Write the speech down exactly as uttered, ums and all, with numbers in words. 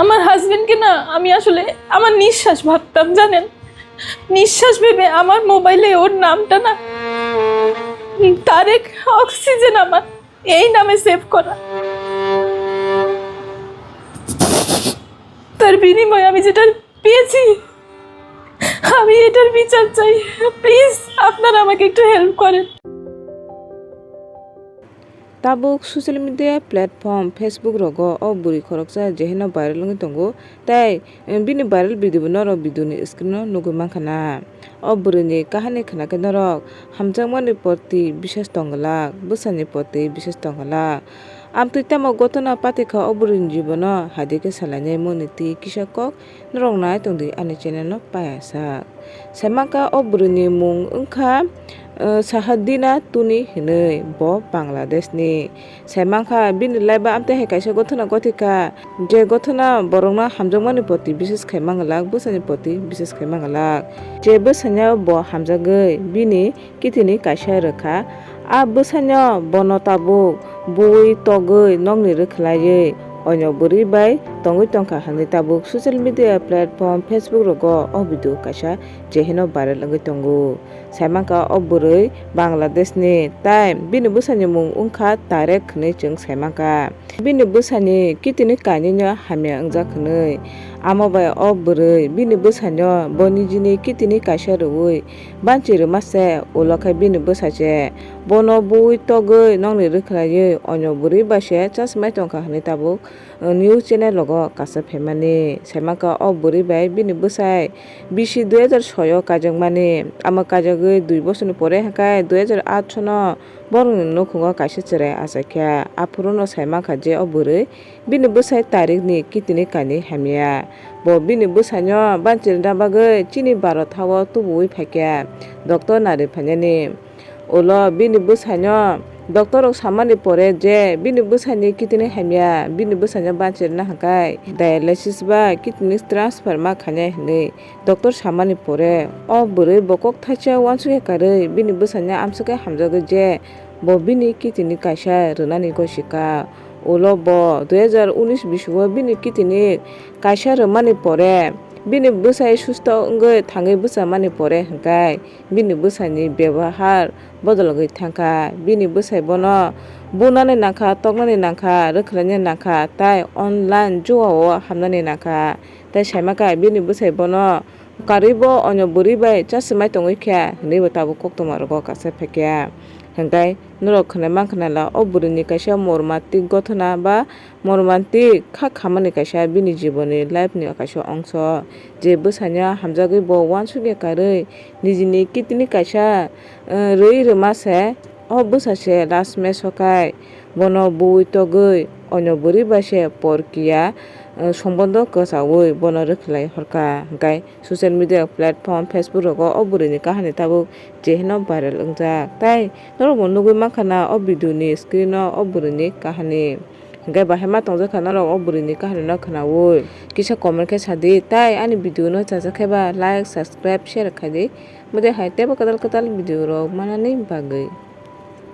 আমার হাজবেন্ডকে না আমি আসলে আমার নিঃশ্বাস ভাবতাম, জানেন? নিঃশ্বাস ভেবে আমার মোবাইলে ওর নামটা না তারেক অক্সিজেন আমার এই নামে সেভ করা। তার বিনিময়ে আমি যেটা পেয়েছি, আমি এটার বিচার চাই। প্লিজ, আপনারা আমাকে একটু হেল্প করেন। Tabuk social media platform Facebook rogo o bwrwi khoroksa jeheno viral wngwi tongo, tei, eh, bini viral video bo norok video ni screen o nugwi mankha na. O bwrwi ni kahani khna khe norok hamjakmani proti biswas tong glak, bwsani proti biswas tong glak. Amtwi tamo gotona patikha o bwrwi ni jibono, haidikhe salainai moni twi kisa kok norok nai tongdi ani channel no paya sak. Saimankha o bwrwi ni mung wngkha, eh, Sahadina Tuni hinwi, bo Bangladesh ni. Saimankha bini life o amtwi hai kaisa gotona gothikha, je gotona borokno hamjakmani proti biswas khai manglak, bwsani proti biswas khai manglak. Je bwsano bo hamjagwi bini kitini kaisa rwkha. A bwsano bono tabuk buwi togwi nokni rwkhlaiwi onyo bwrwi bai tongwi tongkha hinwi tabuk social media platform Facebook rogo o video kaisa jeheno viral wngwi tongo. Saimankha o bwrwi Bangladesh ni, tai bini bwsani mung wngkha Tarek hinwi chwng saimankha. Bini bwsani kitini kainwino hamya wngjak hinwi. Amo bai o bwrwi bini bwsano bo nijini kitini kaisa rwui banchi rwma se, ulo khe bini bwsa se bono buwi togwi nokni rwkhlaiwi onyo bwrwi bai se chasmai tongkha hinwi tabuk news channel rogo kacha phaimani. Saimankha o bwrwi bai bini bwsai bisi dui hajar soi o kaijakmani. Amo kaijakgwi dui bosorni pore hwnkhe dui hajar aat sono borokni nukhungo kaisa chwrai achaikha. Aphuru no saimankha je o bwrwi bini bwsai Tarikni kitini kainwi hamya. Bo bini bwsaino banchirina bagwi chini Bharat hao tubuwi phaikha doctor nari phainani. Ulo bini bwsaino doctor rok samani pore je bini bwsaini kitini hamya, bini bwsaino banchirina hwnkhe dialysis ba kitini transfer ma khainai hinwi doctor samani pore o bwrwi bo kok thaisa uansukya karwi bini bwsaino amsukhe hamjagwi je bo bini kitini kaisa rwnani gosikha. Ulo bo dui hajar unis bisio bini kitini kaisa rwmani pore bini bwsai susto wngwi thangwi bwchamani pore hwnkhe bini bwsaini bebohar bodologwi thangkha. Bini bwsai bono bunani nangkha, toknani nangkha, rwkhlainani nangkha, tai online jua o hamnani nangkha. Tai saimankha bini bwsai bono karwi bo onyo bwrwi bai chasmai tongwi kha hinwi bo tabuk koktwma rogo kacha phaikha. Hwnkhe norok khwnai mankha nala o bwrwini kaisa mormatik gothona ba mormatik kha khamani kaisa bini jiboni life ni kaisa ongso, je bwsaino hamjagwi bo uansukya karwi nijini kitini kaisa, eh, rwi rwma se. O bwsa se last match o kai bono buwi togwi onyo bwrwi bai se porkiya, eh, sombondo kwchaui bono rwkhlai horkha. Hwnkhe social media platform Facebook rogo o bwrwini kahani tabuk jeheno viral wngjak. Tai norokbo nugwi mankha na o video ni screen o o bwrwini kahani. Hwnkhe bahai ma tongjakha norok o bwrwini kahani no khwnaui kisa comment khe sadi. Tai ani video no chajak khe ba like, subscribe, share khaidi. Mode hai teibo kwtal kwtal video rok manani bagwi.